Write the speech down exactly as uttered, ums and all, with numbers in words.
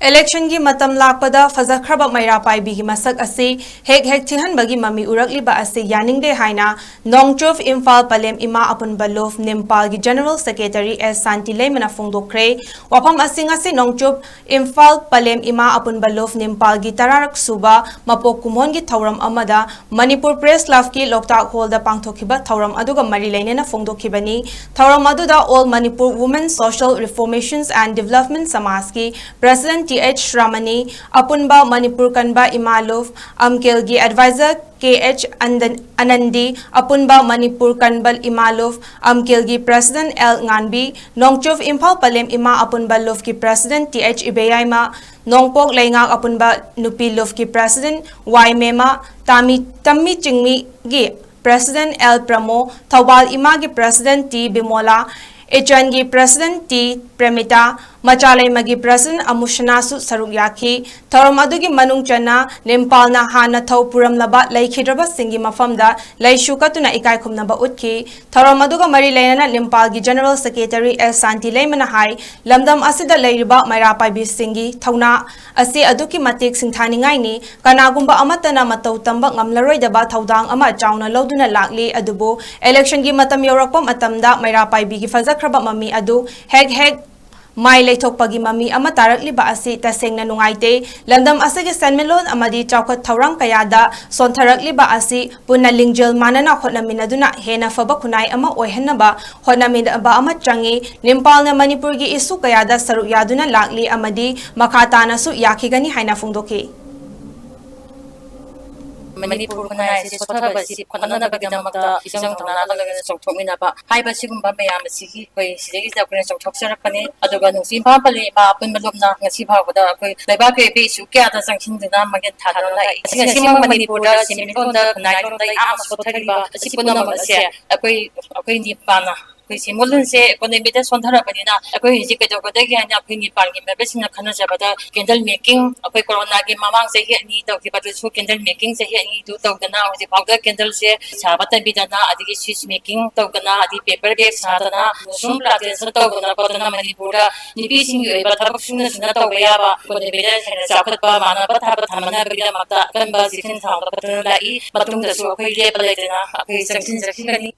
Election ꯒꯤ ꯃꯇꯝ ꯂꯥꯛꯄꯗ ꯐꯖꯈ꯭ꯔꯕ ꯃꯩꯔꯥ ꯄꯥꯏꯕꯤꯒꯤ ꯃꯁꯛ ꯑꯁꯤ ꯍꯦꯛ ꯍꯦꯛ ꯊꯤꯍꯟꯕꯒꯤ ꯃꯃꯤ ꯎꯔꯛꯂꯤꯕ ꯑꯁꯤ ꯌꯥꯅꯤꯡꯗꯦ ꯍꯥꯏꯅ ꯅꯣꯡꯆꯨꯞ ꯏꯝꯐꯥꯜ ꯄꯂꯦꯝ ꯏꯃꯥ ꯑꯄꯨꯟꯕ ꯂꯨꯞ ꯅꯤꯝꯄꯥꯜꯒꯤ General Secretary ꯑꯦꯁ ꯁꯥꯟꯇꯤ ꯂꯩꯃꯅ ꯐꯣꯡꯗꯣꯛꯈ꯭ꯔꯦ꯫ ꯋꯥꯐꯝ ꯑꯁꯤ ꯉꯁꯤ ꯅꯣꯡꯆꯨꯞ ꯏꯝꯐꯥꯜ ꯄꯂꯦꯝ ꯏꯃꯥ ꯑꯄꯨꯟꯕ ꯂꯨꯞ ꯅꯤꯝꯄꯥꯜꯒꯤ ꯇꯔꯥꯔꯛ ꯁꯨꯕ ꯃꯄꯣꯛ ꯀꯨꯝꯑꯣꯟꯒꯤ ꯊꯧꯔꯝ ꯑꯃꯗ ꯃꯅꯤꯄꯨꯔ Press Club ꯀꯤ ꯂꯣꯛꯇꯥꯛ ꯍꯣꯜꯗ ꯄꯥꯡꯊꯣꯛꯈꯤꯕ ꯊꯧꯔꯝ ꯑꯗꯨꯒ ꯃꯔꯤ ꯂꯩꯅꯅ ꯐꯣꯡꯗꯣꯛꯈꯤꯕꯅꯤ꯫ ꯊꯧꯔꯝ ꯑꯗꯨꯗ All Manipur Women Social Reformations and Development ꯁꯃꯥꯖꯀꯤ President ꯇꯤ ꯑꯩꯆ ꯔꯥꯃꯅꯤ, ꯑꯄꯨꯟꯕ ꯃꯅꯤꯄꯨꯔ ꯀꯟꯕ ꯏꯃꯥ ꯂꯨꯞ ꯑꯝꯀꯦꯜꯒꯤ Advisor ꯀꯦ ꯑꯩꯆ ꯑꯟꯗꯟ-, ꯑꯅꯟꯗꯤ, ꯑꯄꯨꯟꯕ ꯃꯅꯤꯄꯨꯔ ꯀꯟꯕ ꯏꯃꯥ ꯂꯨꯞ ꯑꯝꯀꯦꯜꯒꯤ President ꯑꯦꯜ ꯉꯥꯟꯕꯤ, ꯅꯣꯡꯆꯨꯞ ꯏꯝꯐꯥꯜ ꯄꯂꯦꯝ ꯏꯃꯥ ꯑꯄꯨꯟꯕ ꯂꯨꯞꯀꯤ President ꯇꯤ ꯑꯩꯆ ꯏꯕꯦꯌꯥꯏꯃ, ꯅꯣꯡꯄꯣꯛ ꯂꯩꯉꯥꯛ ꯑꯄꯨꯟꯕ ꯅꯨꯄꯤ ꯂꯨꯞꯀꯤ President ꯋꯥꯏ ꯃꯦꯃ, ꯇꯥꯃꯤ-, ꯇꯝꯃꯤ ꯆꯤꯡꯃꯤꯒꯤ President ꯑꯦꯜ ꯄ꯭ꯔꯃꯣ, ꯊꯧꯕꯥꯜ ꯏꯃꯥꯒꯤ President ꯇꯤ ꯕꯤꯃꯣꯂꯥ, ꯏꯆꯟꯒꯤ President ꯇꯤ ꯄ꯭ꯔꯦꯃꯤꯇꯥ, ꯃꯆꯥꯂꯩꯃꯒꯤ President ꯑꯃꯨꯁꯅꯥꯁꯨ ꯁꯔꯨꯛ ꯌꯥꯈꯤ꯫ ꯊꯧꯔꯝ ꯑꯗꯨꯒꯤ ꯃꯅꯨꯡ ꯆꯟꯅ ꯅꯤꯝꯄꯥꯜꯅ ꯍꯥꯟꯅ ꯊꯧ ꯄꯨꯔꯝꯂꯕ ꯂꯩꯈꯤꯗ꯭ꯔꯕꯁꯤꯡꯒꯤ ꯃꯐꯝꯗ ꯂꯩꯁꯨ ꯀꯠꯇꯨꯅ ꯏꯀꯥꯏ ꯈꯨꯝꯅꯕ ꯎꯠꯈꯤ꯫ ꯊꯧꯔꯝ ꯑꯗꯨꯒ ꯃꯔꯤ ꯂꯩꯅꯅ ꯅꯤꯝꯄꯥꯜꯒꯤ General Secretary ꯑꯦꯁ ꯁꯥꯟꯇꯤ ꯂꯩꯃꯅ ꯍꯥꯏ, ꯂꯝꯗꯝ ꯑꯁꯤꯗ ꯂꯩꯔꯤꯕ ꯃꯩꯔꯥ ꯄꯥꯏꯕꯤꯁꯤꯡꯒꯤ ꯊꯧꯅꯥ ꯑꯁꯤ ꯑꯗꯨꯛꯀꯤ ꯃꯇꯤꯛ ꯁꯤꯡꯊꯥꯅꯤꯡꯉꯥꯏꯅꯤ꯫ ꯀꯅꯥꯒꯨꯝꯕ ꯑꯃꯠꯇꯅ ꯃꯇꯧ ꯇꯝꯕ ꯉꯝꯂꯔꯣꯏꯗꯕ ꯊꯧꯗꯥꯡ ꯑꯃ ꯆꯥꯎꯅ ꯂꯧꯗꯨꯅ ꯂꯥꯛꯂꯤ꯫ ꯑꯗꯨꯕꯨ election ꯒꯤ ꯃꯇꯝ ꯌꯧꯔꯛꯄ ꯃꯇꯝꯗ ꯃꯩꯔꯥ ꯄꯥꯏꯕꯤꯒꯤ ꯐꯖꯈ꯭ꯔꯕ ꯃꯃꯤ ꯑꯗꯨ ꯍꯦꯛ ꯍꯦꯛ ꯃꯥꯏ ꯂꯩꯊꯣꯛꯄꯒꯤ ꯃꯃꯤ ꯑꯃ ꯇꯥꯔꯛꯂꯤꯕ ꯑꯁꯤ ꯇꯁꯦꯡꯅ ꯅꯨꯡꯉꯥꯏꯇꯦ꯫ ꯂꯝꯗꯝ ꯑꯁꯤꯒꯤ ꯁꯦꯟꯃꯤꯠꯂꯣꯟ ꯑꯃꯗꯤ ꯆꯥꯎꯈꯠ ꯊꯧꯔꯥꯡ ꯀꯌꯥꯗ ꯁꯣꯟꯊꯔꯛꯂꯤꯕ ꯑꯁꯤ ꯄꯨꯟꯅ ꯂꯤꯡꯖꯦꯜ ꯃꯥꯟꯅꯅ ꯍꯣꯠꯅꯃꯤꯟꯅꯗꯨꯅ ꯍꯦꯟꯅ ꯐꯕ ꯈꯨꯟꯅꯥꯏ ꯑꯃ ꯑꯣꯏꯍꯟꯅꯕ ꯍꯣꯠꯅꯃꯤꯟꯅꯕ ꯑꯃ ꯆꯪꯏ꯫ ꯅꯤꯝꯄꯥꯜꯅ ꯃꯅꯤꯄꯨꯔꯒꯤ issue ꯀꯌꯥꯗ ꯁꯔꯨꯛ ꯌꯥꯗꯨꯅ ꯂꯥꯛꯂꯤ ꯑꯃꯗꯤ ꯃꯈꯥ ꯇꯥꯅꯁꯨ ꯌꯥꯈꯤꯒꯅꯤ ꯍꯥꯏꯅ ꯐꯣꯡꯗꯣꯛꯈꯤ꯫ ꯃꯅꯤꯄꯨꯔ ꯈꯨꯟꯅꯥꯏ ꯑꯁꯤ ꯁꯣꯠꯊꯕ ꯑꯁꯤ ꯐꯅꯅꯕꯒꯤꯗꯃꯛꯇ ꯏꯆꯪ ꯊꯧꯅꯥ ꯂꯩꯅ ꯆꯥꯎꯊꯣꯛꯃꯤꯟꯅꯕ ꯍꯥꯏꯕ ꯑꯁꯤꯒꯨꯝꯕ ꯃꯌꯥꯝ ꯑꯁꯤꯒꯤ ꯑꯩꯈꯣꯏ ꯁꯤꯗꯩꯁꯤꯗ ꯑꯩꯈꯣꯏꯅ ꯆꯥꯎꯊꯣꯛꯆꯔꯛꯄꯅꯤ꯫ ꯑꯗꯨꯒ ꯅꯣꯡꯆꯨꯞ ꯏꯝꯐꯥꯜ ꯄꯂꯦꯝ ꯏꯃꯥ ꯑꯄꯨꯟꯕ ꯂꯨꯞꯅ ꯉꯁꯤ ꯐꯥꯎꯕꯗ ꯑꯩꯈꯣꯏ ꯂꯩꯕꯥꯛꯀꯤ ꯑꯣꯏꯕ issue ꯀꯌꯥꯗ ꯆꯪꯁꯤꯟꯗꯨꯅ ꯃꯥꯡꯖꯤꯜ ꯊꯥꯗꯨꯅ ꯂꯥꯛꯏ꯫ ꯑꯁꯤ ꯉꯁꯤꯃꯛ ꯃꯅꯤꯄꯨꯔꯗ ꯁꯦꯟꯃꯤꯠꯂꯣꯟꯗ ꯈꯨꯟꯅꯥꯏꯔꯣꯟꯗ ꯌꯥꯝꯅ ꯁꯣꯠꯊꯔꯤꯕ ꯑꯁꯤ ꯄꯨꯝꯅꯃꯛ ꯑꯁꯦ ꯑꯩꯈꯣꯏ, ꯑꯩꯈꯣꯏ ꯅꯤꯄꯥꯜꯅ ꯑꯩꯈꯣꯏ ꯁꯦꯟꯃꯤꯠꯂꯣꯟꯁꯦ, ꯏꯀꯣꯅꯣꯃꯤꯗ ꯁꯣꯟꯊꯔꯛꯄꯅꯤꯅ ꯑꯩꯈꯣꯏ ꯍꯧꯖꯤꯛ ꯀꯩꯗꯧꯒꯗꯒꯦ ꯍꯥꯏꯅ ꯑꯩꯈꯣꯏ ꯅꯤꯄꯥꯟꯒꯤ ꯃꯦꯝꯕꯔꯁꯤꯡꯅ ꯈꯟꯅꯖꯕꯗ, ꯀꯦꯟꯗꯜ ꯃꯦꯀꯤꯡ, ꯑꯩꯈꯣꯏ ꯀꯣꯔꯣꯅꯥꯒꯤ ꯃꯃꯥꯡ ꯆꯍꯤ ꯑꯅꯤ ꯇꯧꯈꯤꯕꯗꯨꯁꯨ ꯀꯦꯟꯗꯜ ꯃꯦꯀꯤꯡ ꯆꯍꯤ ꯑꯅꯤꯗꯨ ꯇꯧꯗꯅ ꯍꯧꯖꯤꯛ ꯐꯥꯎꯗ ꯀꯦꯟꯗꯜꯁꯦ ꯁꯥꯕ ꯇꯝꯕꯤꯗꯅ, ꯑꯗꯒꯤ ꯁ꯭ꯋꯤꯆ ꯃꯦꯀꯤꯡ ꯇꯧꯗꯅ, ꯑꯗꯒꯤ ꯄꯦꯄꯔ ꯕꯦꯒ ꯁꯥꯗꯅ, ꯃꯁꯔꯨꯝ ꯄ꯭ꯂꯥꯟꯇꯦꯁꯟ ꯇꯧꯗꯅ ꯈꯣꯠꯇꯅ ꯃꯅꯤꯄꯨꯔꯗ ꯅꯨꯄꯤꯁꯤꯡꯒꯤ ꯑꯣꯏꯕ ꯊꯕꯛ ꯁꯨꯅ ꯁꯨꯅ ꯇꯧꯕ ꯌꯥꯕ, ꯏꯀꯣꯅꯣꯃꯤꯗ ꯍꯦꯟꯅ ꯆꯥꯎꯈꯠꯄ, ꯃꯥꯟꯅꯕ ꯊꯥꯛꯇ ꯊꯝꯅꯅꯕꯒꯤꯗꯃꯛꯇ ꯑꯀꯟꯕ ꯆꯦꯛꯁꯤꯟ ꯊꯧꯔꯥꯡ ꯂꯧꯈꯠꯇꯨꯅ ꯂꯥꯛꯏ꯫ ꯃꯇꯨꯡꯗꯁꯨ ꯑꯩꯈꯣꯏ ꯂꯦꯞꯄ ꯂꯩꯇꯅ ꯑꯩꯈꯣꯏ ꯆꯪꯁꯤꯟꯖꯈꯤꯒꯅꯤ꯫